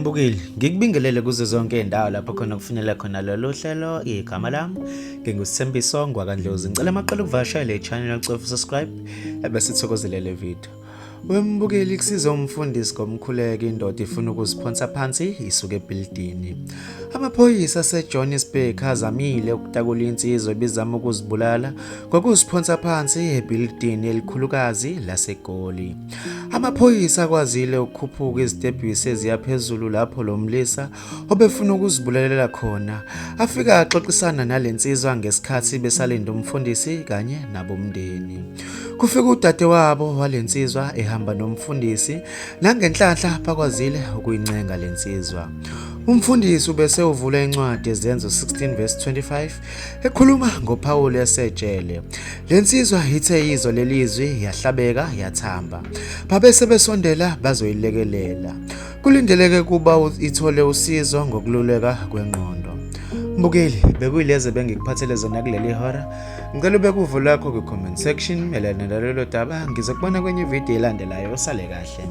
Mbukeli, ngikubingelele kuzo zonke izindawo lapho khona kufinyelela khona lolu hlelo. Igama lami nginguSithembiso ngwakaNdlozi. Ngicela amaqala ukuvakashela le channel ucofa subscribe ebese ithokozele le video. Wembukeli kusiza umfundisi ngomkhuleko indoda ifuna ukuziphonsa phansi isuke ebhilidini. Amaphoyisa aseJohannesburg azamile ukutakula insizwa ebizama ukuzibulala ngokuziphonsa phansi ebhilidini elikhulukazi laseGoli. Amaphoyisa akwazile ukukhuphuka izitebhisi eziya phezulu lapho lo mlisa obefuna ukuzibulalela khona afika axoxisana nale nsizwa ngesikhathi besalinde umfundisi kanye nabomndeni. Kufika udadewabo wale nsizwa ehamba nomfundisi nangenhlanhla bakwazile ukuyincenga le nsizwa. Umfundisi ubese uvula incwadi yeZenzo 16 verse 25 ekhuluma ngoPawulu esejele. Le nsizwa ithe izwa leli zwi yahlabeka yathamba. Babe sebesondela bazoyilekelela. Kulindeleke kuba ithole usizo ngokululeka kwengqondo. Mbukeli, bekuyilezi bengikuphathele zona kuleli hora. Ngicela ubeke uvo lwakho kwi-comment section mayelana nalolu daba. Ngizokubona kwenye ividiyo elandelayo. Usale kahle.